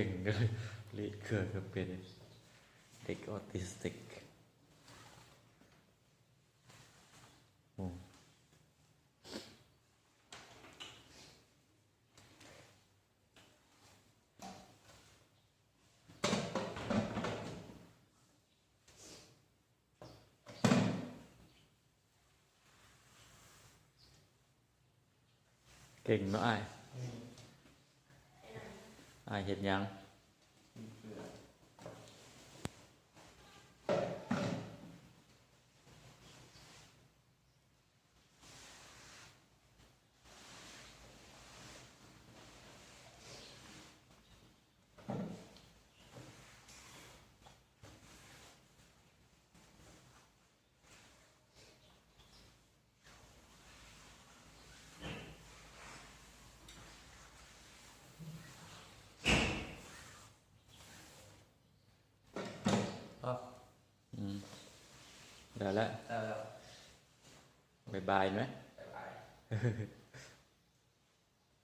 ເກັ່ງເລີຍ ເລະເຄື່ອງກໍເປັນ ເດັກອອທິສຕິກ. ໂອ້ ເກັ່ງເນາະອ້າຍ. ອ້າຍເຮັດຫຍັງ? ອືມ ໄດ້ແລ້ວ ໄດ້ແລ້ວ ບາຍບາຍແມ່ ບາຍບາຍ.